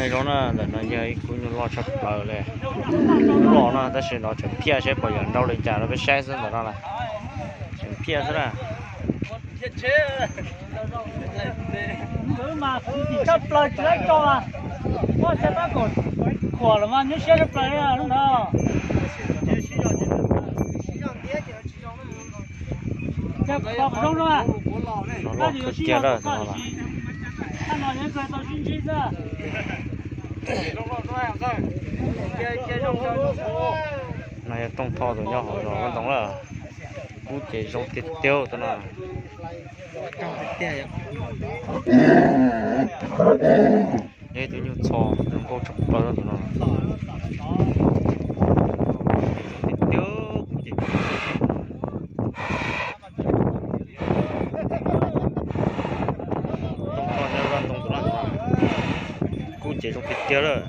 Zoo na, ntawm no yog ib khub nyuj loj tshaj plaws li. Loj no tab sis no tseem phiaj, saib puas yuav nrau li cas rau peb saib xwb ntawm no na. Tseem phiaj xwb na. Tshaj plaws tsis tau tso, muaj tshaj tab kaum khuam los mas nyuaj siab tshaj plaws li ntawd. Zoo no, no yog Tooj Thoj tus nyob hauv zos Vaj Ntoo lawm. Kub ces zoo tiag tiag tus no. Yog ib tug nyuj txho zoo nkauj tshaj plaws tus no. Tiag tiag, kub ces, Tooj Thoj nyob Vaj Ntoo tus no. Kub ces zoo tiag tiag lawm.